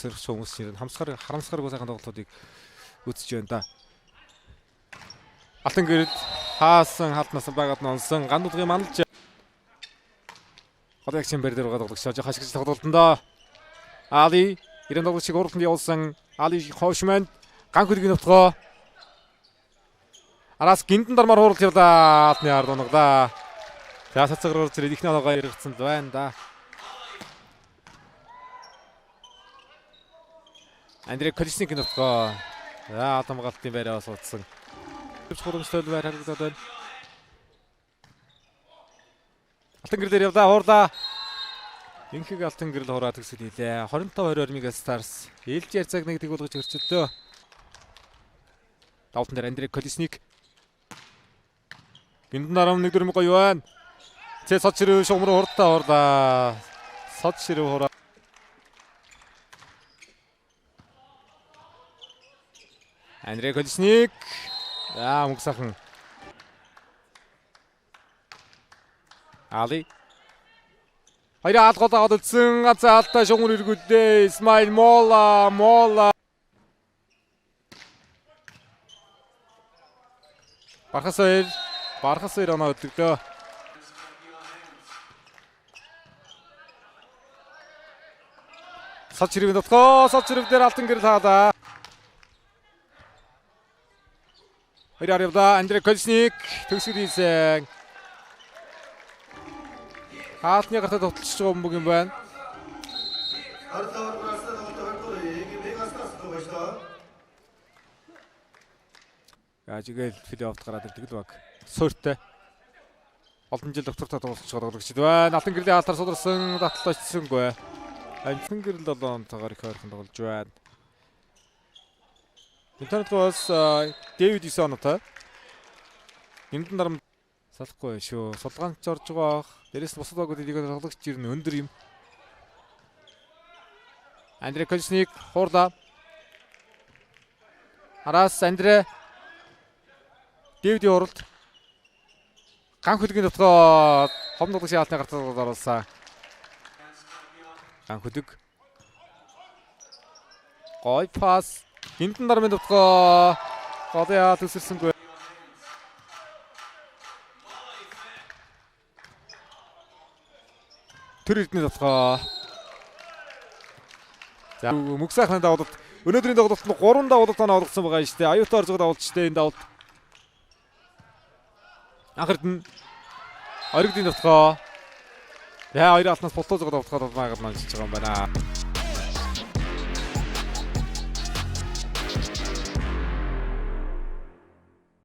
сонирхож хүмүүс чинь хамсгаар харамсгаргүй сайхан тоглолтуудыг үзэж байна да. Алтан гэрэл хаасан халтнаас байгаад нонсон гандуудын маналж голын агчийн байр дээр байгаа тоглогч жоо хашгиж тоглолтондоо Али 90 тоглогчийг уралданд явуулсан Али Хошман ган хөлгийн нутгаа араас гинтэн дармаар хуралд явлаа. Алтны ард унглаа. За цацгаар орж ирээд ихний оноогоо эргэцсэн л байна да. Андрей Колесник нутгаа. За хамгаалтын байраа суудсан. Хурламжтай байр харагдаад байна. Алтан гэрлээр явлаа, хуурлаа. Инхэг алтан гэрэл хураа төгсөл хийлээ. 25-22 Mega Stars ээлжийн харьцааг нэг тэгүүлгэж өрчлөлөө. Давтан дээр Андрей Колесник. Гиндэн дарам нэг дөрөв гоё байна. Цэ сод ширв шугамар хурдтай хуурлаа. Сод ширв хураа. Андрей Колесник. За мөнгө сайхан. Али. Хоёр алгуулаа голдсон. Ганц алтай шугамар эргүүллээ. Исмаил Мола, Мола. Бархас хоёр, Бархас хоёр оноо хөдлөглөө. Сод ширвийн дотгоо, сод ширв дээр алтан гэрэл хаалаа. Хоёр явлаа. Андрей Колесник төгсгөл хийсэн. Хаалтны гартаа товтлож байгаа бөмбөг юм байна. Ажигээл плей-офф гараад ирдэг л баг. Суурьтай. Олон жил доктортой тоглож байгаа тоглогчд байна. Алтан гэрлийн хаалтаар сударсан, таталт очсонгүй. Алтан гэрэл 7 онцгойр их ойрхон тоглож байна. Интернет бас Дэвид 9 оноотой. Гинтэн дарам салахгүй шүү. Сулгаанч орж байгаа бах. Дээрээс нь бусад багуудын лигээр тоглогч ирнэ өндөр юм. Андрей Колесник хуурлаа. Араас Андрей Дэвидийн уралд ган хөлгийн дотгоо хом тоглогчийн хаалтны гартал оруулсан. Ган хөлөг. Гой пас. Гинтэн дармын дотгоо голын хаалт өсөрсөнгүй. Тэр эрдэнэ дотгоо. За мөг сайхны давуулалт. Өнөөдрийн тоглолтод 3 давуулалт оноо олгосон байгаа юм шүү дээ. Аюултай орж байгаа давуулалт шүү дээ энэ давуулалт. Анх эрдэнэ оригдын дотгоо. За хоёр алтнаас бултууж байгаа давуулахад байгаад манжиж байгаа юм байна.